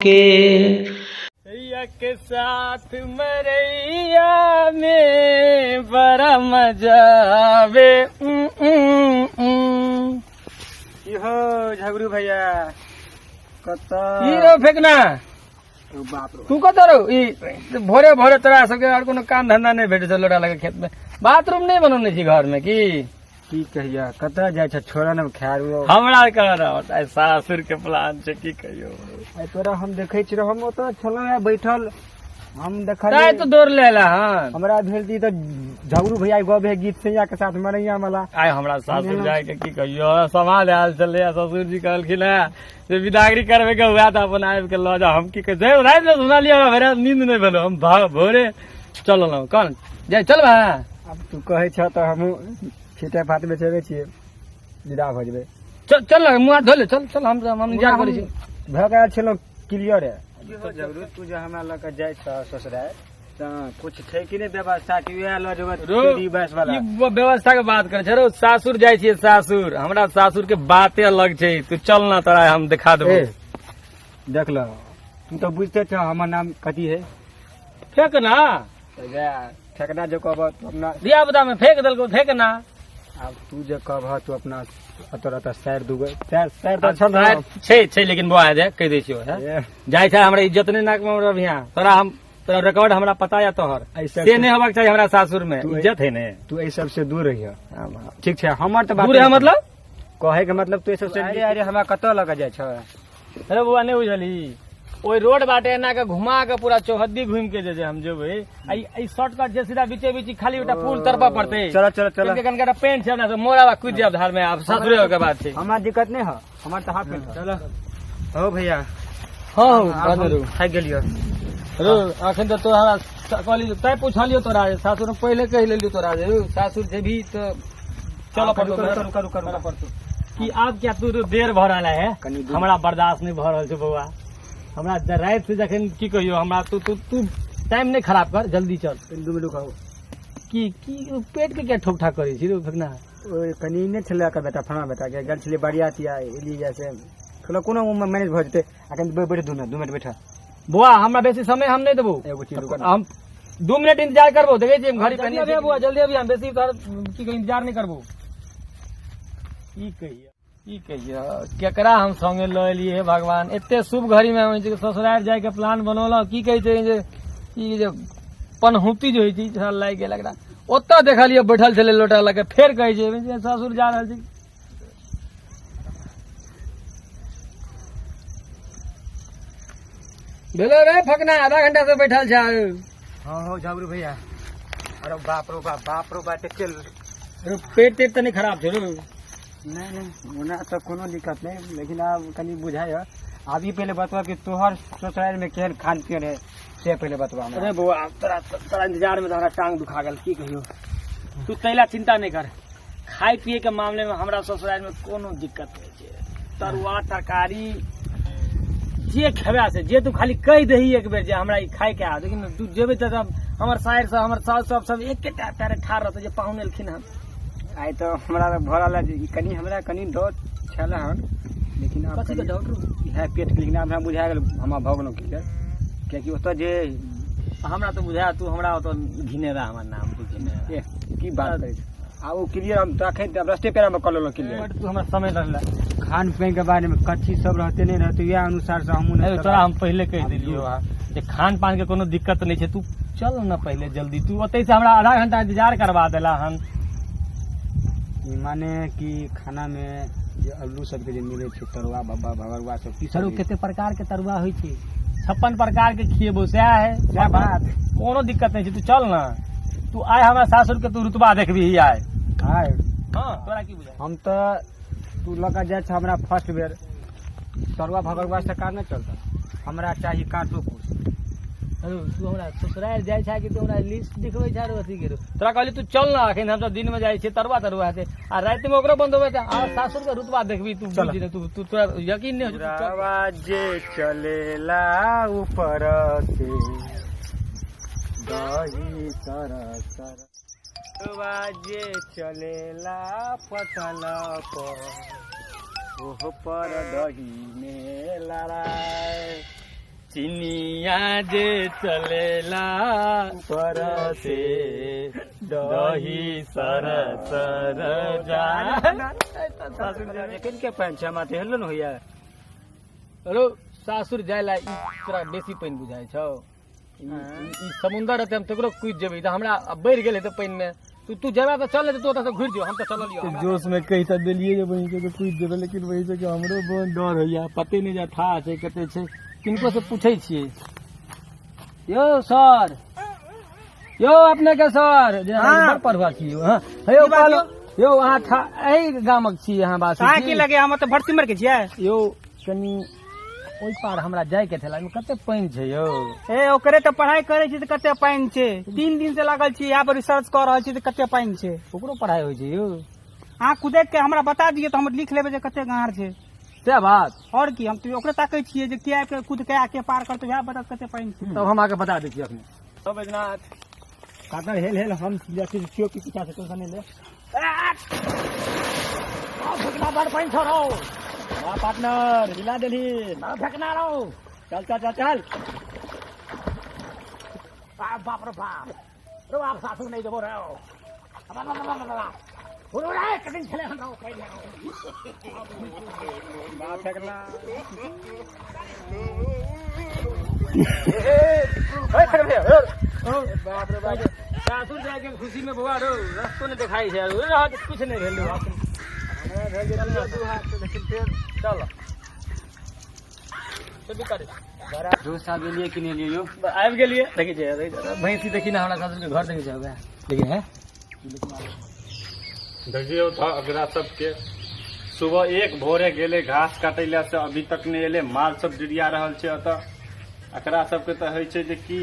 के। भैया के साथ मरैया में बड़ा मजा आवे। की हो झगड़ू भैया, कतऽ ई रो फेकना, ओ बाप रो, तू कतऽ रहो? ई भोरे भोरे तोरा सबके और कोनो काम धंधा नहि भेटै छौ? लोटा लगे खेत में बाथरूम नहि बनौने छी घर में की? की कहिया, कतऽ जाइ छ? छोड़ ने, खैर ओ हमरा कह रहा आइ सासुर के प्लान छै, की कहियो। आइ तोरा हम देखै छी, हम ओतऽ छलहुँ हेँ बैठल, हम ताइ देखलियै तो दौड़ ले ला। हन हमरा भेल कि तऽ झगड़ू भैया गबे गीत सैया के साथ मरैया वाला। आइ हमरा सासुर जाय के की कहियो समाज आयल छलै, ससुर जी कहलखिन हेँ जे विदागरी करबे के हुए तऽ अपन आबि के लऽ जाउ। हम की कहै, राति मे सुनलियै, हमरा भरि राति नींद नहि भेल, हम भोरे चललहुँ। कौन जाय चलबै? आब तू कहै छह तऽ हमहूँ छीटे फाट बेचेबे छियै, विदा भऽ जेबै। चल चल ने, मुँह हाथ धो ले, चल चल, हम इंतजार करै छी। भऽ गेल छलहुँ क्लियर है। झगड़ू, तू जे हमरा लऽ कऽ जाइ छह ससुराल तऽ कुछ छै कि नहि व्यवस्था, कि उएह लऽ जेबै रो, चूड़ी बैस वाला? ई व्यवस्था के बात करै छै रो, सासुर जाइ छियै सासुर, हमरा सासुर के बाते अलग छै। तू चल ना, तोरा हम दिखा देबो। ए, देख ल, तू तऽ बुझते छह हमर नाम कथी है। फेक ना। तऽ जा, फेकना जे कहबह तू अपना धिया पुता में फेंक देलको फेक ना। आब तू जे कहबह, तू अपना अतर अतर सैर दूगो सैर सैर तऽ छल शायद छै छै, लेकिन बौआ जे कहि दै छियौ हे। ए, जाइ छै हमरा इज्जत नहि नाक में अभिया तोरा, हम तोरा रिकॉर्ड हमरा पता या तोहर ऐसा से नहि होबाक चाही। हमरा सासुर में तू- इज्जत है ने। तू एहि सबसे दूर रहिह, ठीक छै? हमर तऽ बात दूर है मतलब? कहै के मतलब तू एहि सबसे, अरे अरे, हमरा कतऽ लऽ कऽ जाइ छह? अरे बौआ, नहि बुझलही, ओहि रोड बाटे एना के घुमा के पूरा चौहद्दी घुमि के जे जे हम जेबै, आ ई शॉर्टकट जे सीधा बीचे बीच खाली एकटा पुल तरपा पड़तै। चल चल चल। कनका कनका पेंट छै अपना सब मोरा कूद जायब धार में, आब सासुरे के बात छै। हमरा दिक्कत नहि है, हमर तऽ हाफ पेंट। चल हो भैया। हँ हौ, आब बाद में हम रू। थाकि गेलियो। रो, अखन तऽ तोरा हमरा कहली तैं पुछलियौ तोरा जे सासुर में पहिले कहि लेलियौ तोरा जे रौ, सासुर जेबही तऽ चलऽ पड़तौ। रुकू, रुकू, रुकू, रुकू। चलऽ पड़तौ कि आब क्या तू तो देर भऽ रहल है। कनि दूर। हमरा बर्दाश्त नहि भऽ रहल छै बौआ, हमरा राति से जखन की कहियौ हमरा, तू तू तू टाइम नहि खराब कर, जल्दी चल। कनि 2 मिनट रुकू। की की पेट के क्या ठोक ठाक करै छी रो फेकना? ओहि कनि नहि छलै एकर बेटा, फलाना बेटा के गेल छलियै बरियाती, आ एली जैसे कहलक कोनो मैनेज भऽ जेतै। आ कनि बैठ, 2 मिनट, 2 मिनट बैठ। बौआ, हमरा बेसी समय हम नहि देबौ। एगो चीज रुकऽ ने। हम 2 मिनट इंतजार करबो, देखै छियै हम घड़ी पहिने। अभी बौआ, जल्दी अभी, हम बेसी तोहर की कही इंतजार नहि करबो। की कहिया की कहिया, केकरा हम संगे लऽ एलियै? हे भगवान, एते शुभ घड़ी में हम जे ससुराल जाय के प्लान बनौलहुँ, की कहै छै जे ई जे पनहुती जे होइ छै, ई लागि गेल एकरा। ओतऽ देखलियै बैठल छलै लोटा लऽ के, फेर कहै छै जे ससुर जा रहल छी। भेलो रे फकना, आधा घंटा से बैठल छै। हँ हौ झगड़ू भैया, अरे बाप रो बाप, बाप रो बाप, चल। रे, पेट तेट तऽ नहि खराब छै रो? नहि नहि, ओना तऽ कोनो दिक्कत नहि, लेकिन आब कनि बुझाइ है। आब ई पहिले बतबा कि तोहर ससुराल में केहन खान पियन है, से पहिले बतबा हमरा। अरे बौआ, तोरा तोरा इंतजार में तऽ हमरा टांग दुखा गेल। की कहियौ, तू तैला चिंता नहि कर, खाय पिए के मामले में हमरा ससुराल में कोनो दिक्कत नहि छै। तरुआ तरकारी जे खेबा से जे तू खाली कहि दही एक बेर जे हमरा ई खाय के आ, लेकिन तू जेबै तऽ हमर सायर सब, हमर सास सब, सब एकेटा पैरे ठाढ़ रहतै जे पाहुन एलखिन हन। आइ तऽ हमरा भऽ रहल है जे ई कनि हमरा कनि डर छल हन, लेकिन आब कथी के कनि डाउट रौ? इएह पेट के, लेकिन आब हमरा बुझा गेल, हमरा भऽ गेलहुँ क्लियर, कियाकि ओतऽ जे हमरा तऽ बुझाय तू हमरा ओतऽ घिनेबा, हमर नाम तू घिनेबा। ए, की बात करै छी? आ ओ क्लियर हम तऽ अखन रस्ते पेड़ा मे कऽ लेलहुँ क्लियर। बट तू हमरा समय रहला। खान पान के बारे में कथी सब रहते नहि रहते, इएह अनुसार से हमहूँ अरे, तोरा हम पहिले कहि आब देलियौ हा जे खान पान के कोनो दिक्कत नहि छै, तू चल न पहिले जल्दी। तू ओतै से हमरा आधा घंटा इंतजार करवा देला हन। ई माने कि खाना में जे आलू सबके जे मिलै छै, तरुआ बब्बा भगरुआ सब की सर सब? कते प्रकार के तरुआ होइ छै, 56 प्रकार के खिएबो, सएह है। क्या बात! कोनो दिक्कत नहि छै, तू चल न, तू आइ हमरा सासुर के तू रुतबा देखबही आइ। आय। हँ, तोरा की बुझाइ? हम तऽ तू लऽ कऽ जाइ छ हमरा फर्स्ट बेर, तरुआ भगरुआ से काज नहि चलता, हमरा चाही काँटो कुश। अरे, तू हमरा ससुराल जाइ छै कि तू हमरा लिस्ट दिखबै छै रो अथी के रो? तोरा कहली तू चल न, अखन हमसब दिन में जाइ छियै, तरुआ तरुआ हेतै आ राति में ओकरो बंद होबै आ सासुर के रुतबा देखबी तू। चल। बुझि तू तू तोरा यकीन नहि होइ छै, तू चल। जे चलेला ऊपर से दही तर तर जे चलेला पटल पर, ओह पर दही में लड़ाए। चिनिया जे चलेला ऊपर से दही सर सर जा। एखन के पानि छै, हमरा तऽ हेललो ने होइया। रो सासुर जाय ला ई तोरा बेसी पानि बुझाइ छौ? ई समुंदर हेतै, हम तकरो कूदि जेबै। तऽ हमरा आब बढ़ि गेल हेतै पानिमे। तू तू जेबा तऽ चल, तू ओतऽ से घुरि जो, हम तऽ चललियौ। जोश में कहि तऽ देलियै जे बहिन के कूदि जेबै, लेकिन बहिन के हमरो बहुत डर होइया, पते नहि जे था छै कते छै। किनको से पूछै छियै। यौ सर, यौ अपने के सर, जे हाँ। बड़ पढ़ुआ छी यौ। हाँ, हे यौ, की बात कहलहुँ, यौ अहाँ एहि गामक छी अहाँ बासी? अहाँ की लगे, हम तऽ भरसिमर के छियै। यौ कनि ओहि पार हमरा जायके छलै, ओहिमे कते पानि छै यौ? ए ओकरे तऽ पढ़ाई करै छी तऽ कते पानि छै। 3 दिन से लागल छी यहाँ पर, रिसर्च कऽ रहल छी तऽ कते पानि छै। ओकरो पढ़ाई होइ छै यौ? अहाँ कुदैत के हमरा बता दियौ तऽ हम लिख लेबै जे कते गाँड़ छै। सएह बात। और की, हम तऽ ओकरे ताकै छियै जे के आबि के कूद के आके पार करतै, वएह बता कते पानि छै। तब हम आके बता दै छी अखने। सब बैजनाथ पार्टनर, हेल हेल, हम जैसे छियो कि पीछा से टेंशन नहीं ले। फेकना, बड़ पानि छौ रौ। वाह पार्टनर, हिला देलही। फेकना रौ। चल चल चल चल। बाप रे बाप रौ, आब सासुर नहि देबो रौ। कदिन छलै हन रौ पहिले। वाह फेकना। बाप रे बाप, सासुर जाय के खुशी में बौआ रौ रस्तो नहि देखाइ छै, रहत कुछ नहि भेल। चल दोस्त, आब एलियै कि नहि एलियै यौ? आबि गेलियै। देखै छै भैंसी, देखी ने हमरा सासुर के घर, देखै छै वएह, देखी है। देखियौ तऽ एकरा सबके सुबह एक भोरे गेलै घास काटै लए, से अभी तक नहि एलै। माल सब डिरिया रहल छै ओतऽ। एकरा सबके तऽ होइ छै जे की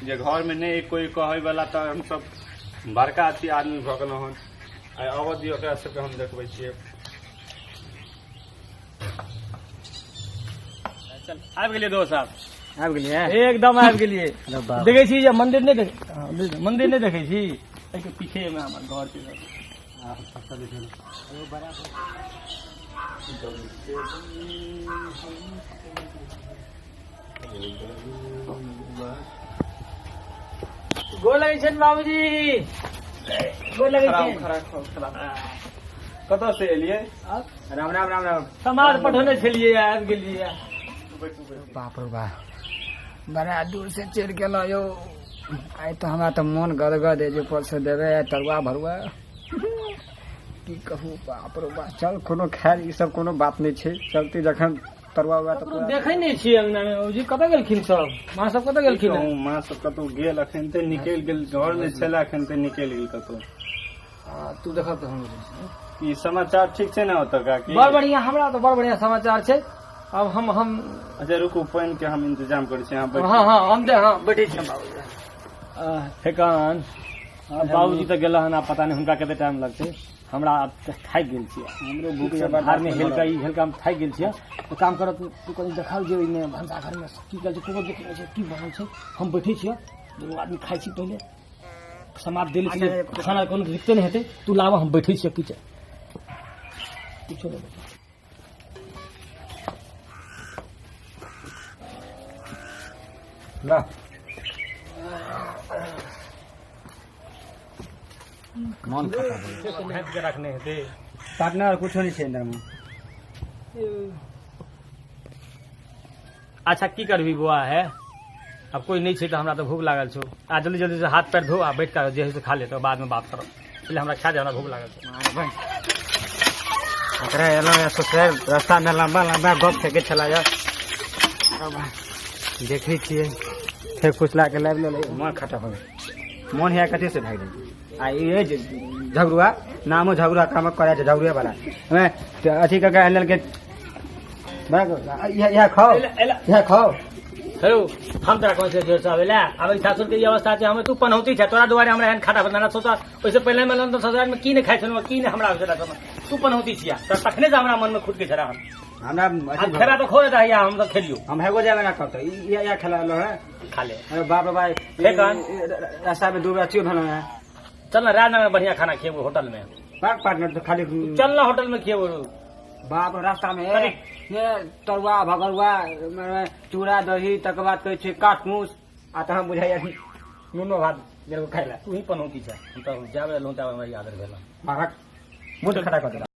जे घरमे नहि कोइ कहै वाला, तऽ हमसब बड़का अथी आदमी भऽ गेलहुँ हन। आइ आबऽ दियौ एकरा सबके, हम देखबै छियै। चल, आबि गेलियै दोस्त साहब। आबि गेलियै। एकदम आबि गेलियै। अरे बाप। देखै छी जे मंदिर नहि देख, मंदिर नहि देखै छी, एहिके पीछे मे हमर घर छै। गोर लगै छनि बाबूजी, गोर लगै छनि। कतऽ से एलियै? राम राम राम राम। समाज पठौने छलियै, आबि गेलियै। बाप रे बाप, बड़ा दूर से चढ़ि गेलहुँ यौ। आइ तऽ हमरा तऽ मोन गदगद है जे ऊपर से देबै आइ तरुआ भरुआ, की कहू। बाप रे बाप, चल कोनो खैर ई सब कोनो बात नहि छै, चलते जखन तरुआ उरुआ तऽ ककरो देखै नहि छियै अंगना मे। बाबूजी कतऽ गेलखिन सब? माँ सब कतऽ गेलखिन? कहूँ, माँ सब कतहु गेल, अखन ते निकलि गेल, घर नहि छलै, अखन ते निकलि गेल कतहु। तू देखब तऽ हम ई समाचार ठीक छै ने ओतुका की? बड़ बढ़िया, हमरा तऽ बड़ बढ़िया समाचार छै। अब हम अच्छा रुकू, पानि के हम इंतजाम करै छी, अहाँ बैठू। हँ हँ, हम तऽ हँ बैठै छी हम बाबूजी। फेकन बाबूजी तऽ गेल हन, आब पता नहि हुनका कते टाइम लगतै। हमरा आब थाकि गेल छियै। हमरो भूख से धार में हेलका ई हेलका हम थाकि गेल छियै। तऽ काम करऽ, तू तू कनि देखाउ जे ओहिमे भनसाघर में की करै छै, कोनो देखै छै की बनल छै। हम बैठै छियै, दुनू आदमी खाइ छी। पहिले समाज देले छियै खाना, कोनो दिक्कते नहि हेतै। तू लाबऽ, हम बैठै छियै। किछु किछो नहि। ला। मन खराब हो गेल। के रखने हेतै। पार्टनर, कुछो नहि छै अंदर में। अच्छा की करबी बौआ है, अब कोई नहीं छै तऽ हमरा तऽ भूख लागल छौ। आ जल्दी जल्दी से हाथ पैर धो आ बैठ कऽ जे है से खा ले, तऽ बाद में बात करब। पहिले हमरा खा दे, हमरा भूख लागल छौ। ओकरा एलहुँ या ससुरारि, रास्ता में लम्बा लम्बा गप फेकै छला या। देखै छियै फेर फुसला के लाबि लेलै। मन खटा हो गेल, मन है कथी से भागि गेल। आ ई जे झगड़ुआ, नामो झगड़ुआ काम करै छै, झगड़ुए वाला हमे अथी कऽ के लेलकै। इएह खाओ, इएह खाओ। हेलो, हम तोरा कहै छियै जोर से आबै लए। आब एहि सासुर के ई अवस्था छै, हमे तू पनौती छै, तोरा दुआरे हमरा एहन खाटा बना सोचा। ओहिसे पहिले में तऽ ससुराल में की नहि खाइ छलहुँ, की नहि हमरा होइ छल। तू पनौती छिया तऽ तखने से हमरा मन में खुद के छड़ा हम हमरा आब खेला तऽ खो देता हम तऽ खेलियो। हम हेगो जाबे ना करतै, इएह इएह खेला रहलो है। खा ले। अरे बाप रे भाई। फेकन। रास्ता में दू बेर अथियो भेलहुँ है। चल ना, राजनगर में बढ़िया खाना खिएबो होटल में। पार्टनर तो खाली चल ना, होटल में खिएबो। बाप रे, रास्ता में ये तरुआ भगरुआ चूड़ा दही, तकर बाद कहै छै काट मूस, आ तहन बुझाइया नूनो भात देलको खाइ लए। तू ही पनौती छै, हम तऽ जाबे एलहुँ ताबे हमरा याद भेल। मारक मुँह खटा कऽ देलक।